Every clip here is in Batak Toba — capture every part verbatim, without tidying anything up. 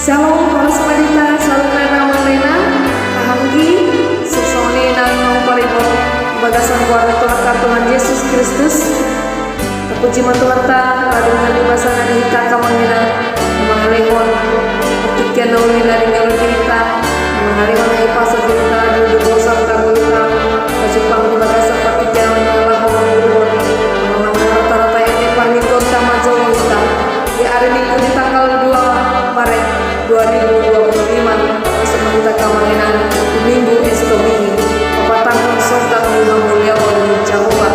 Syalom, horas ma di hita saluhutna amang inang, haha mugi, suksoni nang paribot di bagasan goar ni Tuhanta Tuhan Jesus Kristus. Tapuji ma Tuhanta, ala dung na dibasa na di hita angka amang inang, mangalehon partingkian na uli na di ngolu ni hita, mangalehon hahipason di hita, di dosa-dosa ni hita, pajumpang di bagasan partingkian na laho mangurung, manang rata-rata ende parmingguonta manjou hita. Di ari Minggu di tanggal dua Maret dua ribu dua puluh lima, masuk ma hita angka amang inang di Minggu Es Domini, papatanghon sorga di hamuliaon ni Jahowa.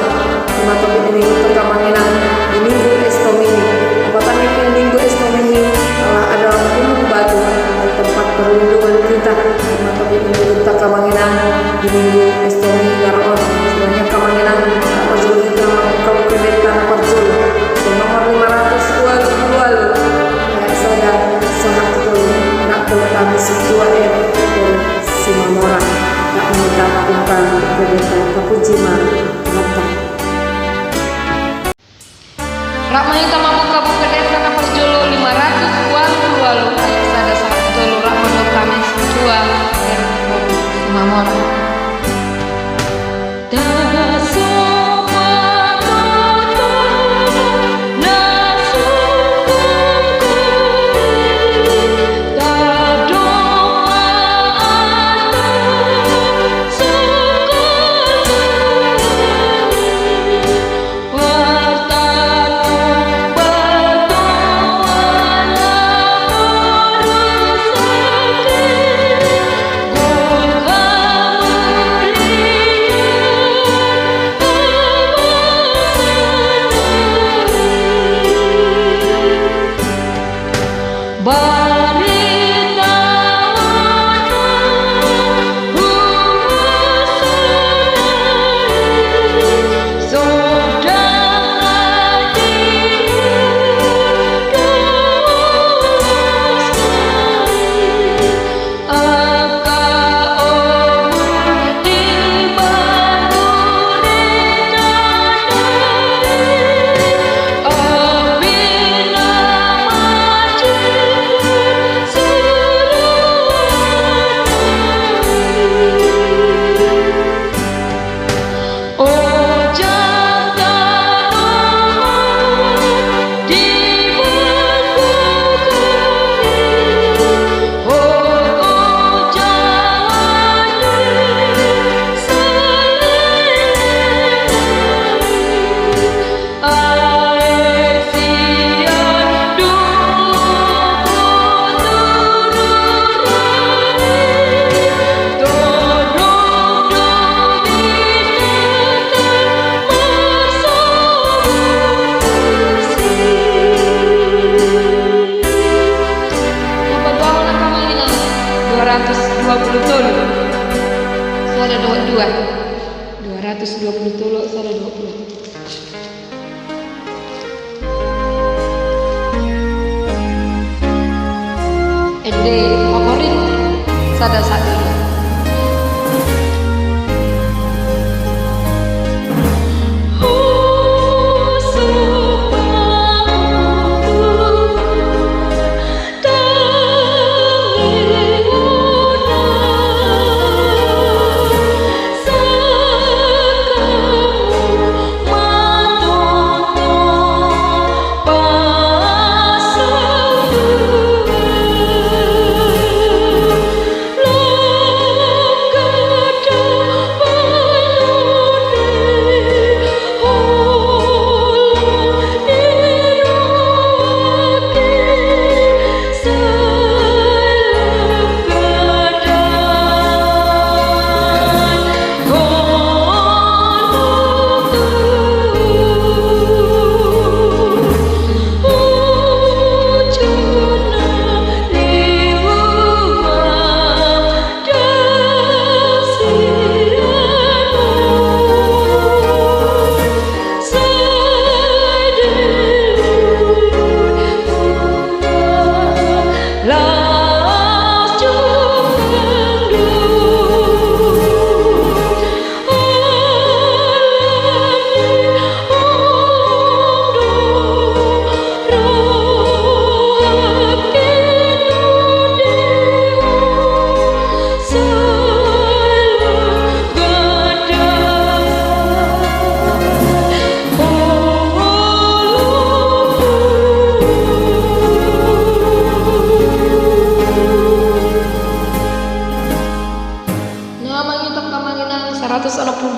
Ima topik ni Minggu angka amang inang di Minggu Es Domini. Papatanghon Minggu Es Domini, ala adong gunung batu, dan tempat perlindungan kita. Ima topik ni Minggu angka amang inang di Minggu Es Domini na ro on. Sebenarna angka amang inang, na parjolo hita mambuka buku ende na parjolo, di nomor lima ratus dua puluh dua, ayat sada sahat tu tolu, Rap dohot hami sintua R Simamora. Rap ma hita mambuka buku ende, tapuji ma Tuhanta. Rap ma hita mambuka buku ende na parjolo lima ratus dua puluh dua ayat sada sahat tu tolu, Rap ma dohot hami sintua R Simamora. Dua ratus dua puluh tolu. Sada dohot dua. Dua ratus dua puluh tolu, sada dohot dua. Ende favorit, sada sahat tu dua.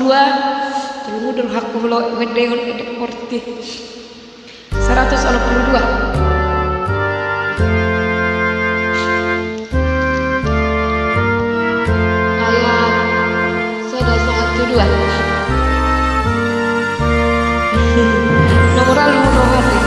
Dua, tolu, dua, hakku lo, wedde on, wedde porti. Saratus onom pulu dua. Ayat sada sahat tu dua. Nomor alu, nomor hati.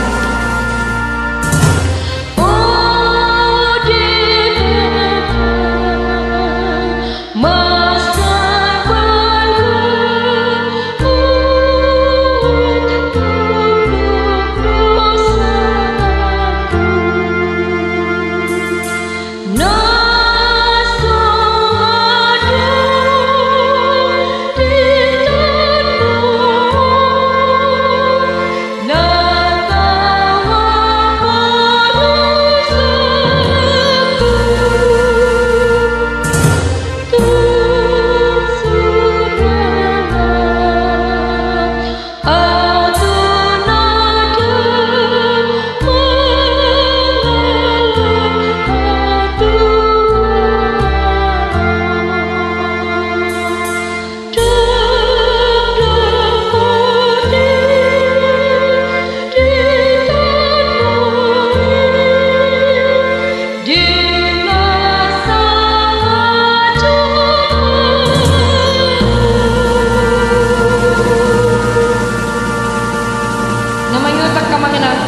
Na mangihut angka amang inang,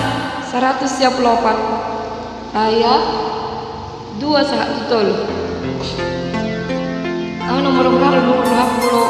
saratus sia pulu opat. Ayat dua sahat tu tolu. Au nomor, nomor alu, nomor dua pulu.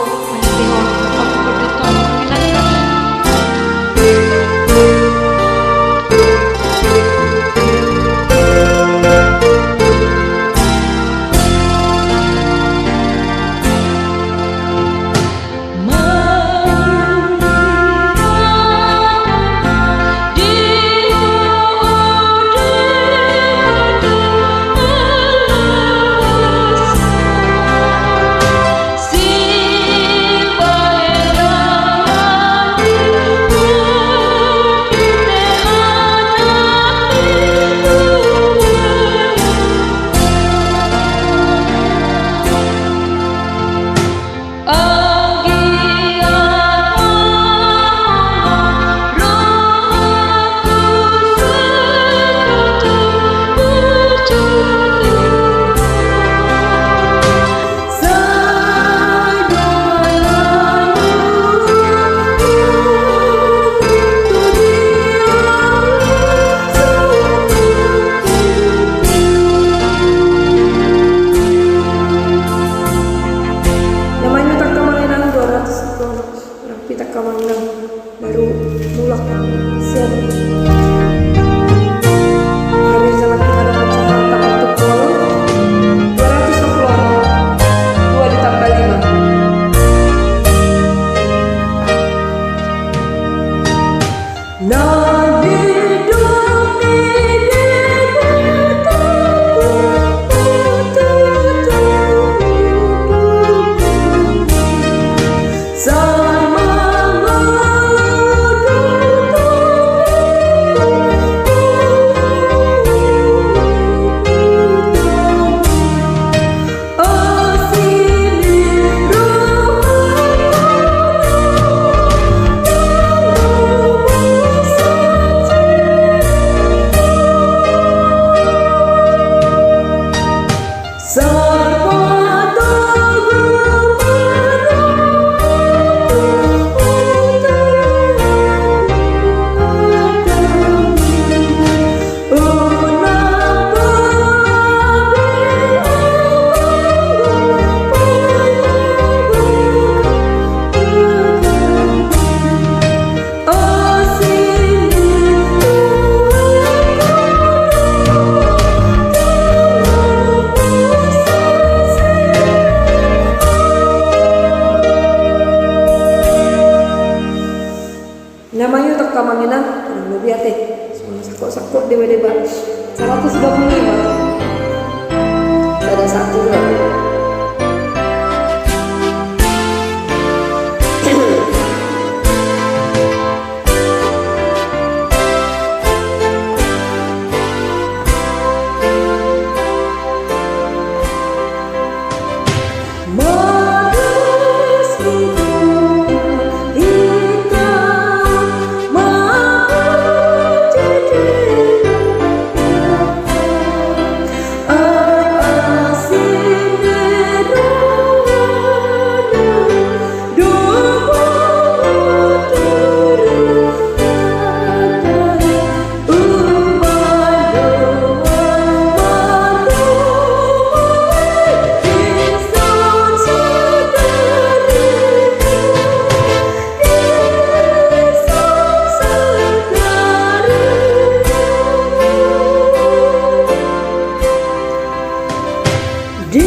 Na mangihut angka amang inang, dua ratus sepuluh. Rapi angka amang inang, baru mulak sian. Kami sangat kita dapat Jakarta untuk Solo. Dua ratus enam puluh orang. Dua ditambah lima. Na mangihut angka amang inang, kurang lebih ate. Songon na sangkut-sangkut deba-deba. Saratus dua puluh lima. Sada satu dua. Na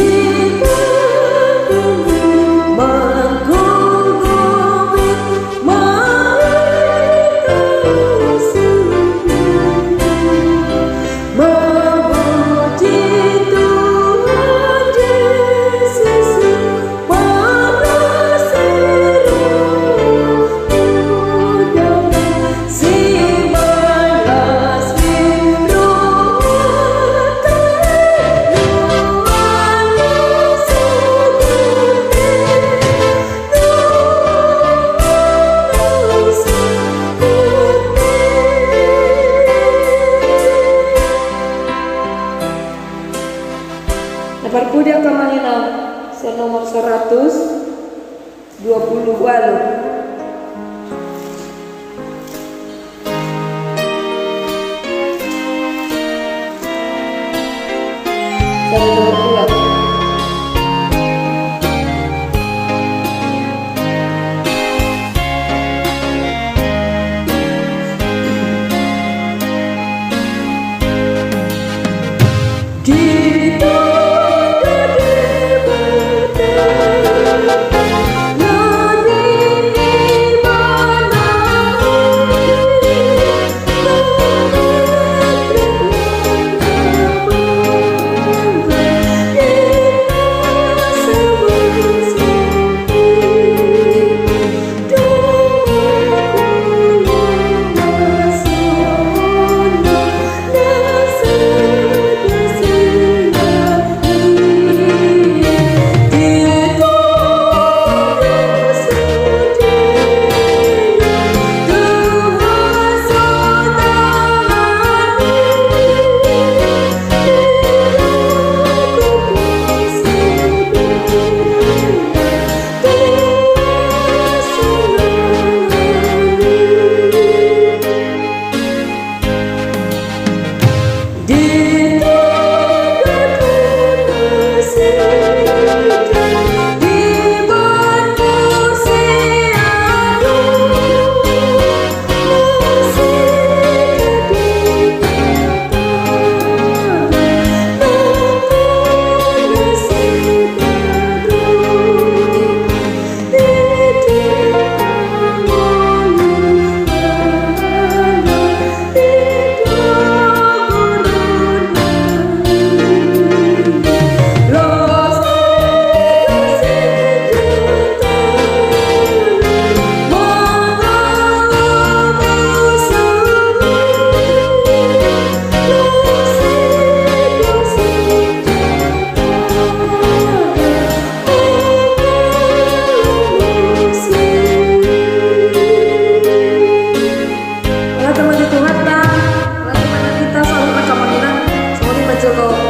parpudi angka amang inang, sian nomor seratus dua puluh walu. Seratus dua puluh. Mauliate ma di Tuhanta, mauliate ma di hita saluhutna angka amang inang, songon i ma jolo